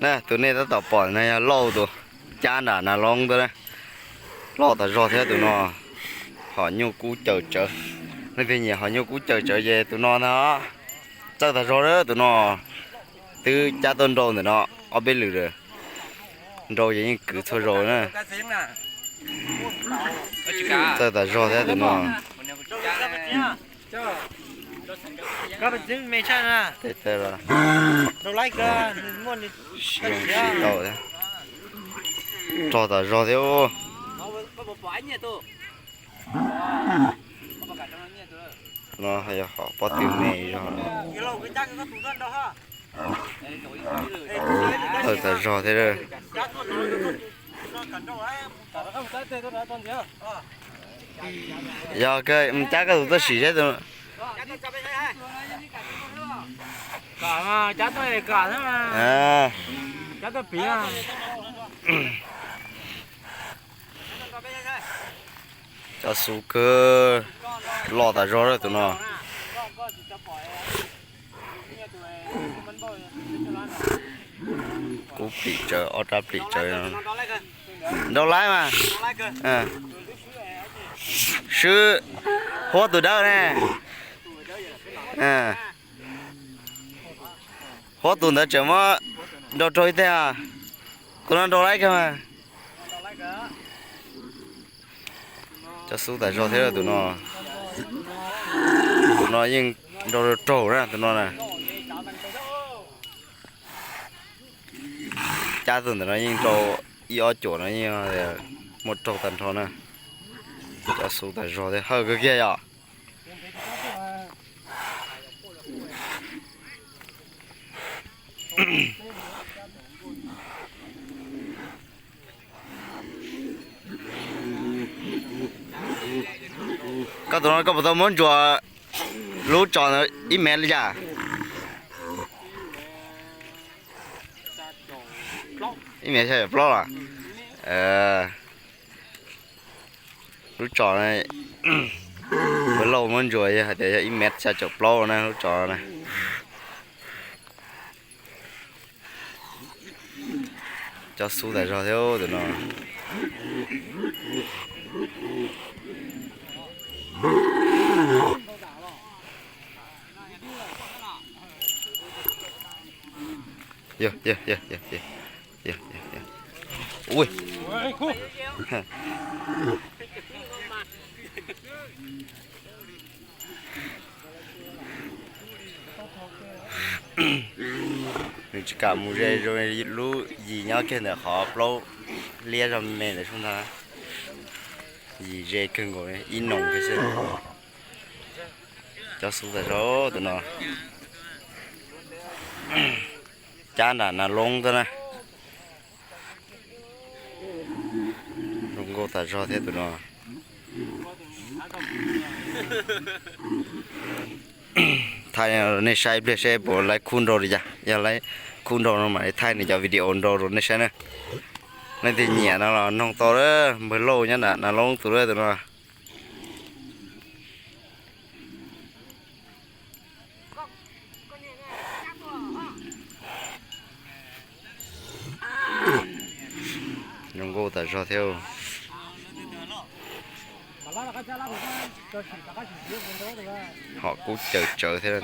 Na, tus nej tab tom pom no yog Lauj tus cab nram nas loob ntawd na. Loj tas zog thiab tus no, hom nyuj kub caws tsawv. Leej twg nyiam hom nyuj kub caws tsawv ces tus no ntag. Txawj tas zog, tus no twb cab tuaj nrau ntawm no ob peb lwm lawm. Nrau ces yeej kwv txhua zaus na. Txawj tas zog thiab tus no. Siv tsis tau thiab. Rog tas zog thiab. No yog hom pob tw me zog. Txawj tas zog thiab. Yog kawg, cab koj tus tuaj sim seb tus. Cov xub kawg, loj tas zog tus no. Kub plim tsawv, ob rab plim tsawv. Nrau laib mas. Swb, huab tus dawb ne. Huab tus ntawd tseem muab nrau raug ib teg. Tus no nrau laib kawg mas. Cov xub tas zog thiab tus no. Tus no yeej nrau raug na tus no na. Cab tus ntawm no yeej nrau ib ob cuam no yeej muaj raug tag nrho na. Cov xub tas zog thiab, hawj kawg kiag yom. Koj tus no koj puas tau muab ntsuas lub tsos ntawd ib mev li cas? Ib mev xya caum plaub los? Lub tsos, Lauj muab ntsuas yog hais tias yog ib mev xya caum plaub na lub tsos na. Cov xub tas zog thiab tus no. Nws tsis kam mus ze zoo, lub yim nyob kiag ntawm qhov plaub liab zog me ntawd sub ntag. Yim ze kawg nkaus, ib noog kiag xwb. Cov xub tas zog tus no. Cab nram nas loob tuaj na. Zoo nkauj tas zog thiab tus no. Thaij nej saib ib pliag seb puas laib khub nrau li cas, yog laib khub nrau no mam li thaij nws cov video nrau rau nej saib na. Leej twg nyiam no los noog tau lawm, npawg Lauj nyob nram nas loob tus lawm tus no. Zoo nkauj tas zog thiab. Hom kub caws tsawv thiab.